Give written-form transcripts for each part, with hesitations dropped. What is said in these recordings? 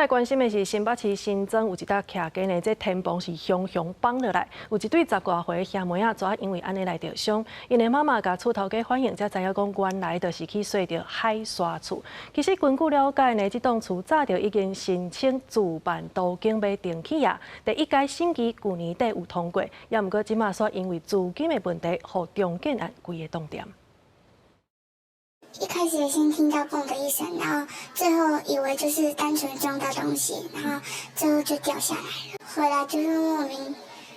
來關心的是新北市新莊有一搭徛家呢，這天棚是雄雄崩落來，有一對十外歲兄妹仔，昨因為按呢來著傷，𪜶的媽媽共厝頭家反映，才知影講原來就是去縐著海沙厝。其實根據了解呢，這棟厝早就已經申請自辦都更欲重起啊，第一階審議舊年底有通過，也毋過這馬煞因為資金的問題，予重建案規个凍定。一開始先聽到嘣的一聲，然後最後以為就是單純撞到東西，然後最後就掉下來了。回來就是莫名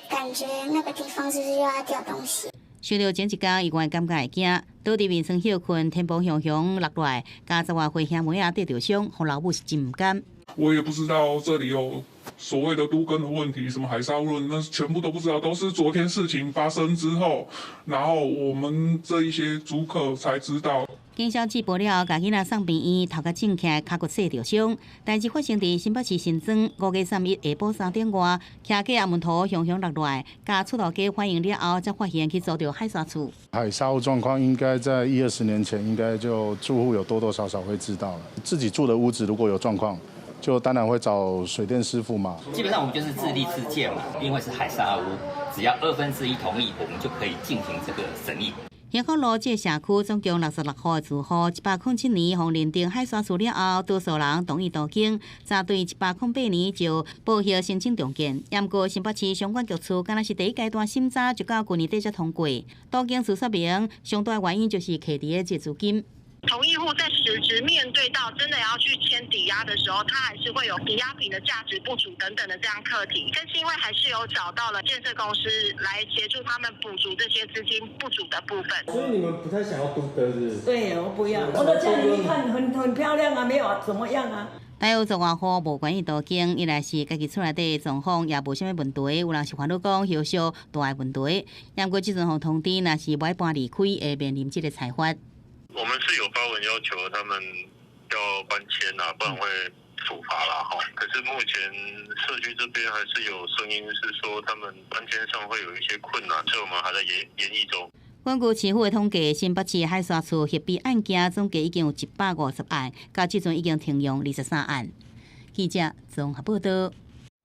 感覺那個地方是不是又要掉東西？想著前一工，伊原感覺會驚，倒佇眠床歇睏，天棚雄雄落來，共十外歲兄妹仔得著傷，予老母是真毋甘。我也不知道這裡有所謂的都更的問題，什麼海砂屋，那全部都不知道，都是昨天事情發生之後，然後我們這一些租客才知道。警消接報了後，共囡仔送病院，頭殼腫起來，跤骨細著傷。代誌發生佇新北市新莊5月31下晡3點外，徛家阿門頭雄雄落來，共厝頭家反映了後，才發現去租著海沙厝。海沙屋狀況應該在一二十年前，應該就住戶有多多少少會知道了。自己住的屋子如果有狀況，就當然會找水電師傅嘛。基本上我們就是自立自建嘛，因為是海沙屋，只要1/2同意，我們就可以進行這個審議。興福路這個社區總共66戶住戶，107年予認定海沙厝了後，多數人同意都更，早對108年就報銷申請重建。毋過新北市相關局處敢若是第一階段審查，就到舊年底才通過。都更事說明，上大原因就是卡佇咧這資金。同意戶在實質面對到真的要去簽抵押的時候，他還是會有抵押品的價值不足等等的這樣課題。但是因為還是有找到了建設公司來協助他們補足這些資金不足的部分。所以你們不太想要都更是不是？對，我不要。我的家裡一看很漂亮啊，沒有怎麼樣啊。大約10外戶無願意都更，一來是家己厝內底狀況也無啥物問題，有人是煩惱講後續大的問題。毋過這陣予通知，若是欲搬離開，會面臨這個裁罰。我們是有發文要求他們要搬遷啦，不然會處罰啦。哈，可是目前社區這邊還是有聲音是說他們搬遷上會有一些困難，所以我們還在研議中。根據市府的統計，新北市海沙厝協議案件總計已經有150案，到這陣已經停用23案。記者綜合報道。